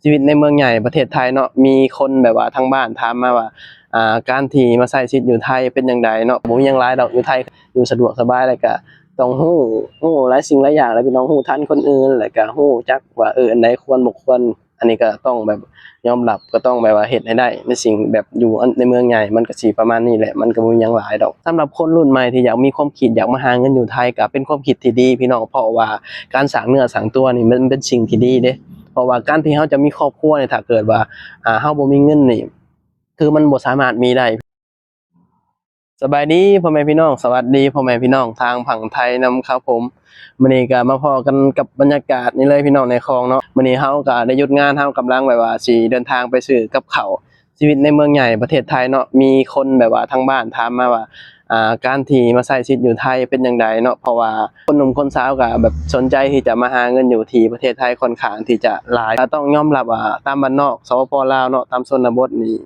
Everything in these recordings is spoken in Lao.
ຊີວິດໃນເມືອງໃຫຍ່ປະເທດໄທເນາະ ມີຄົນແບບວ່າທາງບ້ານຖາມມາວ່າ ອ່າ ການທີ່ມາໃຊ້ຊີວິດຢູ່ໄທເປັນຈັ່ງໃດເນາະ? ບໍ່ມີຫຍັງຫຼາຍດອກ ຢູ່ໄທຢູ່ສະດວກສະບາຍ ແລ້ວກະຕ້ອງຮູ້ ຮູ້ຫຼາຍສິ່ງຫຼາຍຢ່າງແຫຼະພີ່ນ້ອງ ຮູ້ທັນຄົນອື່ນ ແລ້ວກະຮູ້ຈັກວ່າ ເອີ ອັນໃດຄວນບໍ່ຄວນ. ອັນນີ້ກໍຕ້ອງແບບຍອມຮັບ ກໍຕ້ອງແບບວ່າເຮັດໃຫ້ໄດ້ໃນສິ່ງແບບຢູ່ໃນເມືອງໃຫຍ່ ມັນກໍຊິປະມານນີ້ແຫຼະ ມັນກໍບໍ່ມີຫຍັງຫຼາຍດອກ. ສຳລັບຄົນລຸ້ນໃໝ່ທີ່ຢາກມີຄວາມຄິດຢາກມາຫາເງິນຢູ່ໄທ ກໍເປັນຄວາມຄິດທີ່ດີພີ່ນ້ອງ ເພາະວ່າການສ້າງເນື້ອສ້າງຕົວນີ້ມັນເປັນສິ່ງທີ່ດີເດ້ ເພາະວ່າການທີ່ເຮົາຈະມີຄອບຄົວນີ້ ຖ້າເກີດວ່າ ອ່າ ເຮົາບໍ່ມີເງິນນີ້ ຄືມັນບໍ່ສາມາດມີໄດ້. ສະບາຍດີພໍ່ແມ່ພີ່ນ້ອງ ສະຫວັດດີພໍ່ແມ່ພີ່ນ້ອງທາງຝັ່ງໄທນຳຄັບຜົມ. ມື້ນີ້ກໍມາພໍ້ກັນກັບບັນຍາກາດນີ້ເລີຍພີ່ນ້ອງ ໃນຂອງເນາະ. ມື້ນີ້ເຮົາກໍໄດ້ຢຸດງານ ເຮົາກຳລັງແບບວ່າຊິເດີນທາງໄປຊື້ກັບເຂົ້າ. ຊີວິດໃນເມືອງໃຫຍ່ປະເທດໄທເນາະ ມີຄົນແບບວ່າທາງບ້ານຖາມມາວ່າ ອ່າ ການທີ່ມາໃຊ້ຊີວິດຢູ່ໄທເປັນຈັ່ງໃດເນາະ? ເພາະວ່າຄົນໜຸ່ມຄົນສາວກໍແບບສົນໃຈທີ່ຈະມາຫາເງິນຢູ່ທີ່ປະເທດໄທຄ່ອນຂ້າງທີ່ຈະຫຼາຍ. ກໍຕ້ອງຍອມຮັບວ່າຕາມບ້ານນອກ ສປປ ລາວເນາະ ຕາມຊົນນະບົດນີ້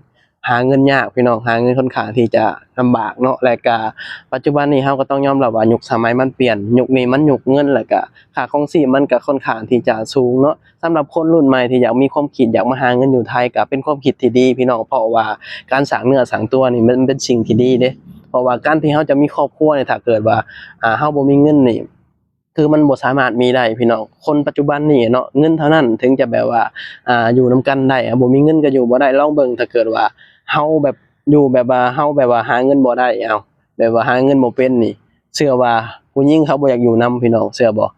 ຫາເງິນຍາກພີ່ນ້ອງ ຫາເງິນຄ່ອນຂ້າງທີ່ຈະລຳບາກເນາະ. ແລະກະປັດຈຸບັນນີ້ເຮົາກໍຕ້ອງຍອມຮັບວ່າຍຸກສະໄໝມັນປ່ຽນ ຍຸກນີ້ມັນຍຸກເງິນ ແລະກະຄ່າຄອງຊີບມັນກໍຄ່ອນຂ້າງທີ່ຈະສູງເນາະ. ສຳລັບຄົນລຸ້ນໃໝ່ທີ່ຢາກມີຄວາມຄິດຢາກມາຫາເງິນຢູ່ໄທ ກໍເປັນຄວາມຄິດທີ່ດີພີ່ນ້ອງ ເພາະວ່າການສ້າງເນື້ອສ້າງຕົວນີ້ມັນເປັນສິ່ງທີ່ດີເດ້ ເພາະວ່າການທີ່ເຮົາຈະມີຄອບຄົວນີ້ ຖ້າເກີດວ່າ ອ່າ ເຮົາບໍ່ມີເງິນນີ້ ຄືມັນບໍ່ສາມາດມີໄດ້ພີ່ນ້ອງ. ຄົນປັດຈຸບັນນີ້ເນາະ ເງິນເທົ່ານັ້ນເຖິງຈະແບບວ່າ ອ່າ ຢູ່ນຳກັນໄດ້ ບໍ່ມີເງິນກໍຢູ່ບໍ່ໄດ້. ລອງເບິ່ງ ຖ້າເກີດວ່າເຮົາແບບຢູ່ແບບວ່າ ເຮົາແບບວ່າຫາເງິນບໍ່ໄດ້ ເອົາ ແບບວ່າຫາເງິນບໍ່ເປັນນີ້ ເຊື່ອວ່າຜູ້ຍິງເຂົາບໍ່ຢາກຢູ່ນຳພີ່ນ້ອງ ເຊື່ອບໍ່?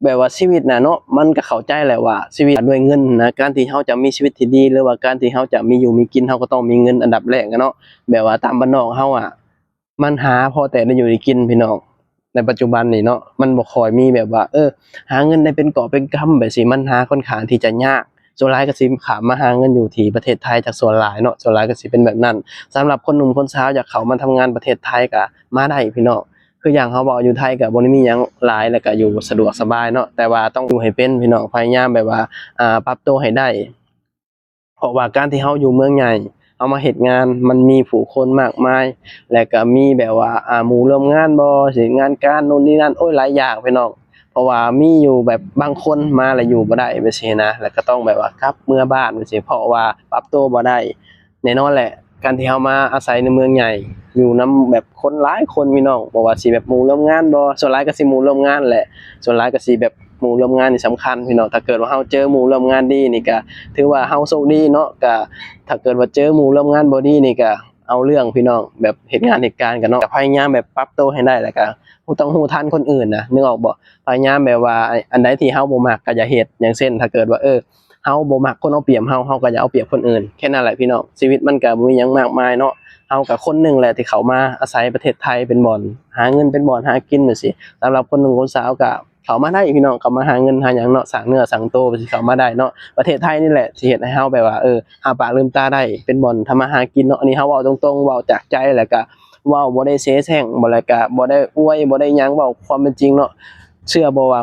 ແບບວ່າຊີວິດນະເນາະ ມັນກໍເຂົ້າໃຈແຫຼະວ່າຊີວິດດ້ວຍເງິນນະ ການທີ່ເຮົາຈະມີຊີວິດທີ່ດີ ຫຼືວ່າການທີ່ເຮົາຈະມີຢູ່ມີກິນ ເຮົາກໍຕ້ອງມີເງິນອັນດັບແລກນະເນາະ. ແບບວ່າຕາມບ້ານນອກເຮົາອະ ມັນຫາພໍແຕ່ໄດ້ຢູ່ໄດ້ກິນພີ່ນ້ອງ. ໃນປັດຈຸບັນນີ້ເນາະ ມັນບໍ່ຄ່ອຍມີແບບວ່າ ເອີ ຫາເງິນໄດ້ເປັນກອບເປັນກຳແບບຊີ້ ມັນຫາຄ່ອນຂ້າງທີ່ຈະຍາກ. ສ່ວນຫຼາຍກໍຊິຂ້າມມາຫາເງິນຢູ່ທີ່ປະເທດໄທຈາກສ່ວນຫຼາຍເນາະ ສ່ວນຫຼາຍກໍຊິເປັນແບບນັ້ນ. ສຳລັບຄົນໜຸ່ມຄົນສາວຢາກເຂົ້າມາທຳງານປະເທດໄທກໍມາໄດ້ພີ່ນ້ອງ. ຄືຢ່າງເຮົາເວົ້າຢູ່ໄທກໍບໍ່ໄດ້ມີຫຍັງຫຼາຍ ແລ້ວກໍຢູ່ສະດວກສະບາຍເນາະ ແຕ່ວ່າຕ້ອງຢູ່ໃຫ້ເປັນພີ່ນ້ອງ ພະຍາຍາມແບບວ່າ ອ່າ ປັບໂຕໃຫ້ໄດ້. ເພາະວ່າການທີ່ເຮົາຢູ່ເມືອງໃຫຍ່ ເຮົາມາເຮັດງານ ມັນມີຜູ້ຄົນມາກມາຍ ແລ້ວກໍມີແບບວ່າ ອ່າ ໝູ່ຮ່ວມງານບໍ ຊິງານການໂນ່ນນີ້ນັ້ນ ໂອ້ຍ ຫຼາຍຢ່າງພີ່ນ້ອງ. ເພາະວ່າມີຢູ່ແບບບາງຄົນມາແລ້ວຢູ່ບໍ່ໄດ້ແບບຊີ້ນະ ແລ້ວກໍຕ້ອງແບບວ່າກັບເມືອບ້ານແບບຊີ້ ເພາະວ່າປັບໂຕບໍ່ໄດ້. ແນ່ນອນແຫຼະ ການທີ່ເຮົາມາອາໄສໃນເມືອງໃຫຍ່ ຢູ່ນຳແບບຄົນຫຼາຍຄົນພີ່ນ້ອງ ບໍ່ວ່າຊິແບບໝູ່ຮ່ວມງານບໍ ສ່ວນຫຼາຍກໍຊິໝູ່ຮ່ວມງານແຫຼະ ສ່ວນຫຼາຍກໍຊິແບບ ໝູ່ຮ່ວມງານນີ້ສຳຄັນພີ່ນ້ອງ. ຖ້າເກີດວ່າເຮົາເຈີໝູ່ຮ່ວມງານດີນີ້ກະຖືວ່າເຮົາໂຊກດີເນາະ ກະຖ້າເກີດວ່າເຈີໝູ່ຮ່ວມງານບໍ່ດີນີ້ກະເອົາເລື່ອງພີ່ນ້ອງ ແບບເຮັດງານເຮັດການກັນເນາະ ກະພະຍາຍາມແບບປັບໂຕໃຫ້ໄດ້ ແລ້ວກະຮູ້ ຕ້ອງຮູ້ທັນຄົນອື່ນນະ ນຶກອອກບໍ່? ພະຍາຍາມແບບວ່າ ອາ ອັນໃດທີ່ເຮົາບໍ່ມັກກະຢ່າເຮັດ ຢ່າງເຊັ່ນ ຖ້າເກີດວ່າ ເອີ ເຮົາບໍ່ມັກຄົນເອົາປຽບເຮົາ ເຮົາກໍຢ່າເອົາປຽບຄົນອື່ນ ແຄ່ນັ້ນແຫຼະພີ່ນ້ອງ. ຊີວິດມັນກໍບໍ່ມີຫຍັງມາກມາຍເນາະ ເຮົາກໍຄົນໜຶ່ງແຫຼະທີ່ເຂົ້າມາອາໄສປະເທດໄທເປັນບ່ອນຫາເງິນ ເປັນບ່ອນຫາກິນຈັ່ງຊີ້. ສຳລັບຄົນໜຸ່ມຄົນສາວກໍເຂົ້າມາໄດ້ພີ່ນ້ອງ ເຂົ້າມາຫາເງິນຫາຫຍັງເນາະ ສ້າງເນື້ອສ້າງໂຕ ເຂົ້າມາໄດ້ເນາະ. ປະເທດໄທນີ້ແຫຼະທີ່ເຮັດໃຫ້ເຮົາແບບວ່າ ເອີ ອ້າປາກລືມຕາໄດ້ ເປັນບ່ອນທຳມາຫາກິນເນາະ. ອັນນີ້ເຮົາເວົ້າຕົງໆ ເວົ້າຈາກໃຈ ແລ້ວກໍເວົ້າບໍ່ໄດ້ເສແຊ່ງ ບໍ່ ແລ້ວກໍບໍ່ໄດ້ອວຍ ບໍ່ໄດ້ຫຍັງ ເວົ້າຄວາມເປັນຈິງເນາະ. ເຊື່ອບໍ່ວ່າ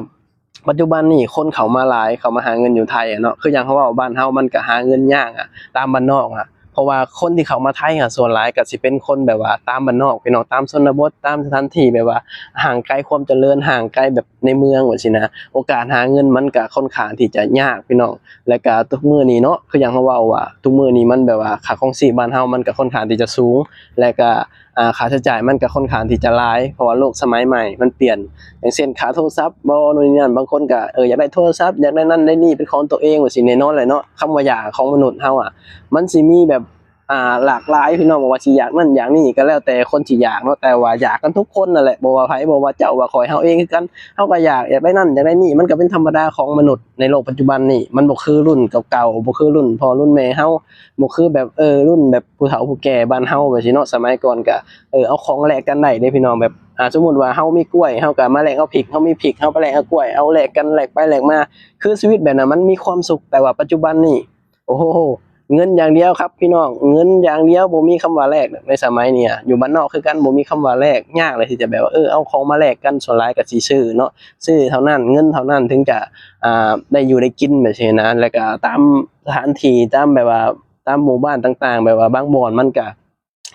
ປັດຈຸບັນນີ້ຄົນເຂົ້າມາຫຼາຍ ເຂົ້າມາຫາເງິນຢູ່ໄທອະເນາະ ຄືຢ່າງເຮົາເວົ້າ ບ້ານເຮົາມັນກະຫາເງິນຍາກອະ ຕາມບ້ານນອກອະ ເພາະວ່າຄົນທີ່ເຂົ້າມາໄທອະ ສ່ວນຫຼາຍກະຊິເປັນຄົນແບບວ່າຕາມບ້ານນອກພີ່ນ້ອງ ຕາມຊົນນະບົດ ຕາມສະຖານທີ່ແບບວ່າຫ່າງໄກຄວາມຈະເລີນ ຫ່າງໄກແບບໃນເມືອງຈັ່ງຊີ້ນະ ໂອກາດຫາເງິນມັນກະຄ່ອນຂ້າງທີ່ຈະຍາກພີ່ນ້ອງ. ແລ້ວກະທຸກມື້ນີ້ເນາະ ຄືຢ່າງເຮົາເວົ້າວ່າ ທຸກມື້ນີ້ມັນແບບວ່າຄ່າຄອງຊີບບ້ານເຮົາມັນກະຄ່ອນຂ້າງທີ່ຈະສູງ ແລ້ວກະ ອ່າ ຄ່າໃຊ້ຈ່າຍມັນກໍຄ່ອນຂ້າງທີ່ຈະຫຼາຍ ເພາະວ່າໂລກສະໄໝໃໝ່ມັນປ່ຽນ ຢ່າງເຊັ່ນ ຄ່າໂທລະສັບບໍ ໂນ່ນນີ້ນັ້ນ ບາງຄົນກໍ ເອີ ຢາກໄດ້ໂທລະສັບ ຢາກໄດ້ນັ້ນໄດ້ນີ້ເປັນຂອງຕົວເອງວ່າຊີ້ ແນ່ນອນແຫຼະເນາະ. ຄຳວ່າຢາກຂອງມະນຸດເຮົາອະ ມັນຊິມີແບບ ອ່າ ຫຼາກຫຼາຍພີ່ນ້ອງ ບໍ່ວ່າຊິຢາກນັ້ນຢາກນີ້ກໍແລ້ວແຕ່ຄົນຊິຢາກເນາະ ແຕ່ວ່າຢາກກັນທຸກຄົນນັ້ນແຫຼະ ບໍ່ວ່າໃຜ ບໍ່ວ່າເຈົ້າ ວ່າຂ້ອຍ ເຮົາເອງຄືກັນ ເຮົາກໍຢາກ ຢາກໄດ້ນັ້ນຢາກໄດ້ນີ້ ມັນກໍເປັນທຳມະດາຂອງມະນຸດໃນໂລກປັດຈຸບັນນີ້ ມັນບໍ່ຄືລຸ້ນເກົ່າໆ ບໍ່ຄືລຸ້ນພໍ່ລຸ້ນແມ່ເຮົາ ບໍ່ຄືແບບ ເອີ ລຸ້ນແບບຜູ້ເຖົ້າຜູ້ແກ່ບ້ານເຮົາແບບຊີ້ເນາະ ສະໄໝກ່ອນກະ ເອີ ເອົາຂອງແລກກັນໄດ້ເດ້ພີ່ນ້ອງ ແບບ ອ່າ ສົມມຸດວ່າເຮົາມີກ້ວຍ ເຮົາກະມາແລກເອົາພິກ ເຮົາມີພິກ ເຮົາໄປແລກເອົາກ້ວຍ ເອົາແລກກັນ ແລກໄປແລກມາ ຄືຊີວິດແບບນັ້ນມັນມີຄວາມສຸກ. ແຕ່ວ່າປັດຈຸບັນນີ້ ໂອ້ໂຫ ເງິນຢ່າງດຽວຄັບພີ່ນ້ອງ ເງິນຢ່າງດຽວ ບໍ່ມີຄຳວ່າແລກໃນສະໄໝນີ້ ຢູ່ບ້ານນອກຄືກັນ ບໍ່ມີຄຳວ່າແລກ ຍາກເລີຍທີ່ຈະແບບວ່າ ເອີ ເອົາຂອງມາແລກກັນ ສ່ວນຫຼາຍກະຊິຊື້ເນາະ ຊື້ເທົ່ານັ້ນ ເງິນເທົ່ານັ້ນເຖິງຈະ ອ່າ ໄດ້ຢູ່ໄດ້ກິນແບບຊີ້ນະ ແລ້ວກະຕາມສະຖານທີ່ ຕາມແບບວ່າ ຕາມໝູ່ບ້ານຕ່າງໆ ແບບວ່າບາງບ່ອນມັນກະ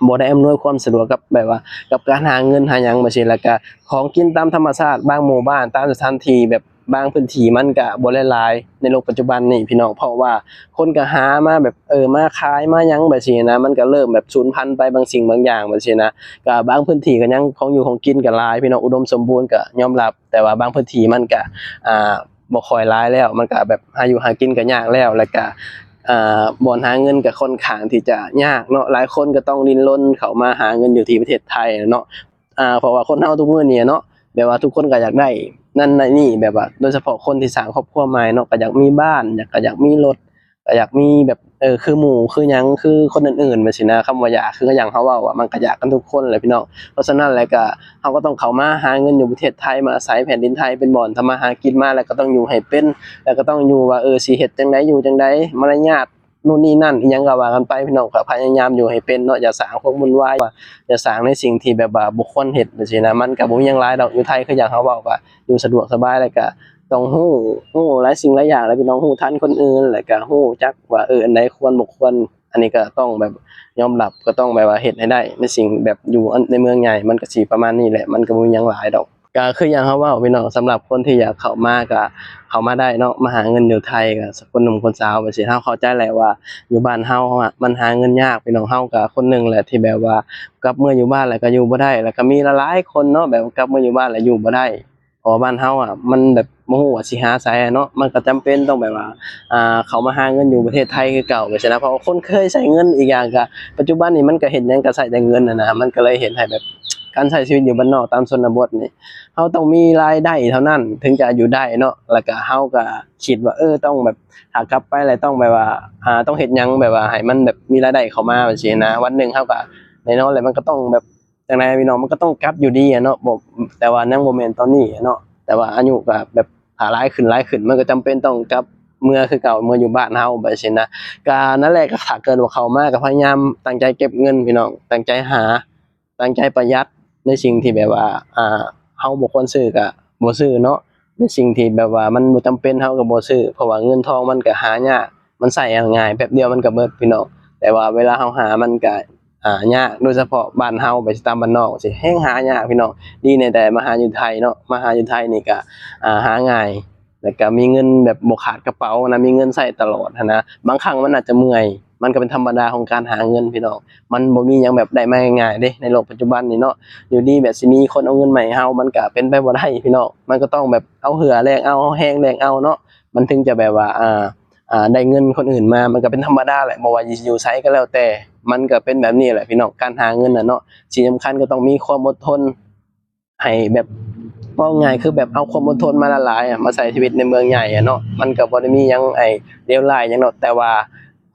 ບໍ່ໄດ້ອຳນວຍຄວາມສະດວກກັບແບບວ່າ ກັບການຫາເງິນຫາຫຍັງແບບຊີ້ ແລ້ວກະຂອງກິນຕາມທຳມະຊາດ ບາງໝູ່ບ້ານ ຕາມສະຖານທີ່ແບບ ບາງພື້ນທີ່ມັນກະບໍ່ຫຼາຍໆໃນໂລກປັດຈຸບັນນີ້ພີ່ນ້ອງ ເພາະວ່າຄົນກະຫາມາແບບ ເອີ ມາຂາຍມາຫຍັງແບບຊີ້ນະ ມັນກະເລີ່ມແບບສູນພັນໄປບາງສິ່ງບາງຢ່າງແບບຊີ້ນະ. ກະບາງພື້ນທີ່ກະຍັງຂອງຢູ່ຂອງກິນກະຫຼາຍພີ່ນ້ອງ ອຸດົມສົມບູນກະຍອມຮັບ ແຕ່ວ່າບາງພື້ນທີ່ມັນກະ ອ່າ ບໍ່ຄ່ອຍຫຼາຍແລ້ວ ມັນກະແບບຫາຢູ່ຫາກິນກະຍາກແລ້ວ ແລ້ວກະ ອ່າ ບ່ອນຫາເງິນກະຄ່ອນຂ້າງທີ່ຈະຍາກເນາະ ຫຼາຍຄົນກະຕ້ອງດີ້ນລົນເຂົ້າມາຫາເງິນຢູ່ທີ່ປະເທດໄທເນາະ. ອ່າ ເພາະວ່າຄົນເຮົາທຸກມື້ນີ້ເນາະ ແບບວ່າທຸກຄົນກະຢາກໄດ້ນັ້ນໄດ້ນີ້ ແບບວ່າໂດຍສະເພາະຄົນທີ່ສ້າງຄອບຄົວໃໝ່ເນາະ ກະຢາກມີບ້ານ ຢາກ ກະຢາກມີລົດ ກະຢາກມີແບບ ເອີ ຄືໝູ່ຄືຫຍັງ ຄືຄົນອື່ນໆແບບຊີ້ນະ. ຄຳວ່າຢາກ ຄືຢ່າງເຮົາເວົ້າອະ ມັນກະຢາກກັນທຸກຄົນແຫຼະພີ່ນ້ອງ. ເພາະສະນັ້ນແຫຼະ ກະເຮົາກະຕ້ອງເຂົ້າມາຫາເງິນຢູ່ປະເທດໄທ ມາອາໄສແຜ່ນດິນໄທເປັນບ່ອນທຳມາຫາກິນມາ ແລ້ວກະຕ້ອງຢູ່ໃຫ້ເປັນ ແລ້ວກະຕ້ອງຢູ່ວ່າ ເອີ ຊິເຮັດຈັ່ງໃດ ຢູ່ຈັ່ງໃດ ມາລະຍາດ ໂນ່ນນີ້ນັ້ນ ອີ່ຫຍັງກະວ່າກັນໄປພີ່ນ້ອງ. ກະພະຍາຍາມຢູ່ໃຫ້ເປັນເນາະ ຢ່າສ້າງຄວາມວຸ້ນວາຍ ຢ່າສ້າງໃນສິ່ງທີ່ແບບວ່າບໍ່ຄວນເຮັດແບບຊີ້ນະ. ມັນກະບໍ່ມີຫຍັງຫຼາຍດອກ ຢູ່ໄທຄືຢ່າງເຮົາເວົ້າ ກະຢູ່ສະດວກສະບາຍ ແລ້ວກະຕ້ອງຮູ້ ຮູ້ຫຼາຍສິ່ງຫຼາຍຢ່າງແຫຼະພີ່ນ້ອງ ຮູ້ທັນຄົນອື່ນ ແລ້ວກະຮູ້ຈັກວ່າ ເອີ ອັນໃດຄວນບໍ່ຄວນ. ອັນນີ້ກະຕ້ອງແບບຍອມຮັບ ກະຕ້ອງແບບວ່າເຮັດໃຫ້ໄດ້ໃນສິ່ງແບບຢູ່ໃນເມືອງໃຫຍ່ ມັນກະຊິປະມານນີ້ແຫຼະ ມັນກະບໍ່ມີຫຍັງຫຼາຍດອກ. ກະຄືຢ່າງເຮົາເວົ້າພີ່ນ້ອງ ສຳລັບຄົນທີ່ຢາກເຂົ້າມາກະເຂົ້າມາໄດ້ເນາະ ມາຫາເງິນຢູ່ໄທ ກະຄົນໜຸ່ມຄົນສາວແບບຊີ້ ເຮົາເຂົ້າໃຈແຫຼະວ່າຢູ່ບ້ານເຮົາອະ ມັນຫາເງິນຍາກພີ່ນ້ອງ. ເຮົາກະຄົນໜຶ່ງແຫຼະທີ່ແບບວ່າກັບເມືອຢູ່ບ້ານແລ້ວກະຢູ່ບໍ່ໄດ້ ແລ້ວກະມີຫຼາຍໆຄົນເນາະ ແບບກັບເມືອຢູ່ບ້ານແລ້ວຢູ່ບໍ່ໄດ້ ເພາະວ່າບ້ານເຮົາອະ ມັນແບບບໍ່ຮູ້ວ່າຊິຫາໃສເນາະ ມັນກະຈຳເປັນຕ້ອງແບບວ່າ ອ່າ ເຂົ້າມາຫາເງິນຢູ່ປະເທດໄທຄືເກົ່າແບບຊີ້ນະ ເພາະວ່າຄົນເຄີຍໃຊ້ເງິນ ອີກຢ່າງກະປັດຈຸບັນນີ້ມັນກະເຮັດຫຍັງກະໃຊ້ແຕ່ເງິນຫັ້ນນະ ມັນກະເລີຍເຮັດໃຫ້ແບບການໃຊ້ຊີວິດຢູ່ບ້ານນອກຕາມຊົນນະບົດນີ້ ເຮົາຕ້ອງມີລາຍໄດ້ເທົ່ານັ້ນເຖິງຈະຢູ່ໄດ້ເນາະ. ແລ້ວກະເຮົາກະຄິດວ່າ ເອີ ຕ້ອງແບບ ຖ້າກັບໄປແລ້ວຕ້ອງແບບວ່າ ອ່າ ຕ້ອງເຮັດຫຍັງແບບວ່າໃຫ້ມັນແບບມີລາຍໄດ້ເຂົ້າມາແບບຊີ້ນະ ວັນໜຶ່ງເຮົາກະ ແນ່ນອນແຫຼະ ມັນກະຕ້ອງແບບຈັ່ງໃດພີ່ນ້ອງ ມັນກະຕ້ອງກັບຢູ່ດີອະເນາະ ບໍ່ ແຕ່ວ່າຍັງບໍ່ແມ່ນຕອນນີ້ອະເນາະ ແຕ່ວ່າອາຍຸກະແບບ ຖ້າຫຼາຍຂຶ້ນ ຫຼາຍຂຶ້ນ ມັນກະຈຳເປັນຕ້ອງກັບເມືອຄືເກົ່າ ເມືອຢູ່ບ້ານເຮົາແບບຊີ້ນະ. ກະນັ້ນແຫຼະ ກະຖ້າເກີດວ່າເຂົ້າມາກະພະຍາຍາມຕັ້ງໃຈເກັບເງິນພີ່ນ້ອງ ຕັ້ງໃຈຫາ ຕັ້ງໃຈປະຢັດໃນສິ່ງທີ່ແບບວ່າ ອ່າ ເຮົາບໍ່ຄວນຊື້ກະບໍ່ຊື້ເນາະ ໃນສິ່ງທີ່ແບບວ່າມັນບໍ່ຈຳເປັນເຮົາກະບໍ່ຊື້ ເພາະວ່າເງິນທອງມັນກະຫາຍາກ ມັນໃຊ້ງ່າຍ ແປັບດຽວມັນກະເບິດພີ່ນ້ອງ. ແຕ່ວ່າເວລາເຮົາຫາມັນກະ ອ່າ ຍາກ ໂດຍສະເພາະບ້ານເຮົາ ໄປຕາມບ້ານນອກຊີ້ ແຮ່ງຫາຍາກພີ່ນ້ອງ. ດີແນ່ແຕ່ມາຫາຢູ່ໄທເນາະ ມາຫາຢູ່ໄທນີ້ກະ ອ່າ ຫາງ່າຍ ແລ້ວກະມີເງິນແບບບໍ່ຂາດກະເປົາຫັ້ນນະ ມີເງິນໃຊ້ຕະຫຼອດຫັ້ນນະ. ບາງຄັ້ງມັນອາດຈະເມື່ອຍ ມັນກະເປັນທຳມະດາຂອງການຫາເງິນພີ່ນ້ອງ ມັນບໍ່ມີຫຍັງແບບໄດ້ມາງ່າຍໆເດ້ ໃນໂລກປັດຈຸບັນນີ້ເນາະ. ຢູ່ດີແບບຊິມີຄົນເອົາເງິນມາໃຫ້ເຮົາ ມັນກະເປັນໄປບໍ່ໄດ້ພີ່ນ້ອງ ມັນກະຕ້ອງແບບເອົາເຫື່ອແລກເອົາ ເອົາແຮງແລກເອົາເນາະ ມັນເຖິງຈະແບບວ່າ ອ່າ ອ່າ ໄດ້ເງິນຄົນອື່ນມາ ມັນກະເປັນທຳມະດາແຫຼະ ບໍ່ວ່າຊິຢູ່ໃສກະແລ້ວແຕ່ ມັນກະເປັນແບບນີ້ແຫຼະພີ່ນ້ອງ ການຫາເງິນນະເນາະ. ສິ່ງສຳຄັນກະຕ້ອງມີຄວາມອົດທົນ ໃຫ້ແບບ ເວົ້າງ່າຍຄືແບບເອົາຄວາມອົດທົນມາຫຼາຍໆ ມາໃຊ້ຊີວິດໃນເມືອງໃຫຍ່ເນາະ ມັນກະບໍ່ໄດ້ມີຫຍັງ ໄອ້ ເລວຮ້າຍຫຍັງດອກ ແຕ່ວ່າ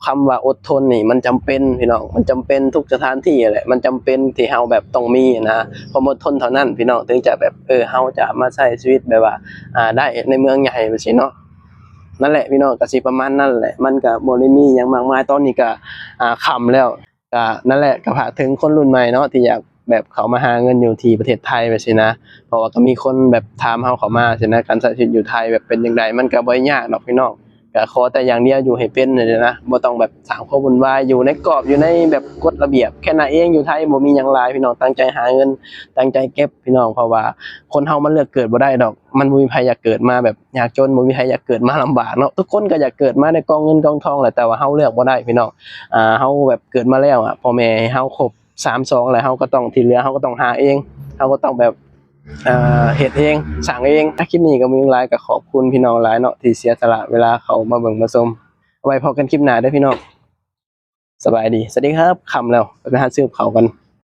ຄຳວ່າອົດທົນນີ້ມັນຈຳເປັນພີ່ນ້ອງ ມັນຈຳເປັນທຸກສະຖານທີ່ແຫຼະ ມັນຈຳເປັນທີ່ເຮົາແບບຕ້ອງມີຫັ້ນນະ ຄວາມອົດທົນເທົ່ານັ້ນພີ່ນ້ອງ ເຖິງຈະແບບ ເອີ ເຮົາຈະມາໃຊ້ຊີວິດແບບວ່າ ອ່າ ໄດ້ໃນເມືອງໃຫຍ່ແບບຊີ້ເນາະ. ນັ້ນແຫຼະພີ່ນ້ອງ ກະຊິປະມານນັ້ນແຫຼະ ມັນກະບໍ່ໄດ້ມີຫຍັງມາກມາຍ ຕອນນີ້ກະ ອ່າ ຄ່ຳແລ້ວ. ກະນັ້ນແຫຼະ ກະຝາກເຖິງຄົນລຸ້ນໃໝ່ເນາະ ທີ່ຢາກແບບເຂົ້າມາຫາເງິນຢູ່ທີ່ປະເທດໄທແບບຊີ້ນະ ເພາະວ່າກະມີຄົນແບບຖາມເຮົາເຂົ້າມາຊີ້ນະ ການໃຊ້ຊີວິດຢູ່ໄທແບບເປັນຈັ່ງໃດ ມັນກະບໍ່ໄດ້ຍາກດອກພີ່ນ້ອງ ກະຂໍແຕ່ຢ່າງດຽວຢູ່ໃຫ້ເປັນຫັ້ນນະ ບໍ່ຕ້ອງແບບສ້າງຄວາມວຸ້ນວາຍ ຢູ່ໃນກອບ ຢູ່ໃນແບບກົດລະບຽບ ແຄ່ນັ້ນເອງ. ຢູ່ໄທບໍ່ມີຫຍັງຫຼາຍພີ່ນ້ອງ ຕັ້ງໃຈຫາເງິນ ຕັ້ງໃຈເກັບພີ່ນ້ອງ ເພາະວ່າຄົນເຮົາມັນເລືອກເກີດບໍ່ໄດ້ດອກ ມັນບໍ່ມີໃຜຢາກເກີດມາແບບຍາກຈົນ ບໍ່ມີໃຜຢາກເກີດມາລຳບາກເນາະ ທຸກຄົນກະຢາກເກີດມາໄດ້ກອງເງິນກອງທອງແຫຼະ ແຕ່ວ່າເຮົາເລືອກບໍ່ໄດ້ພີ່ນ້ອງ ອ່າ ເຮົາແບບເກີດມາແລ້ວອະ ພໍ່ແມ່ໃຫ້ເຮົາຄົບ ສາມສອງແລ້ວ ເຮົາກະຕ້ອງ ທີ່ເຫຼືອເຮົາກະຕ້ອງຫາເອງ ເຮົາກະຕ້ອງແບບ ເຮັດເອງ ສ້າງເອງ. ຄລິບນີ້ກະບໍ່ມີຫຍັງຫຼາຍ ກະຂອບຄຸນພີ່ນ້ອງຫຼາຍເນາະ ທີ່ເສຍສະຫຼະເວລາເຂົ້າມາເບິ່ງມາຊົມ ເອົາໄວ້ພໍ້ກັນຄລິບໜ້າເດີພີ່ນ້ອງ ສະບາຍດີ ສະຫວັດດີຄັບ ຄ່ຳແລ້ວ ໄປຫາຊື້ກັບເຂົ້າກັນ.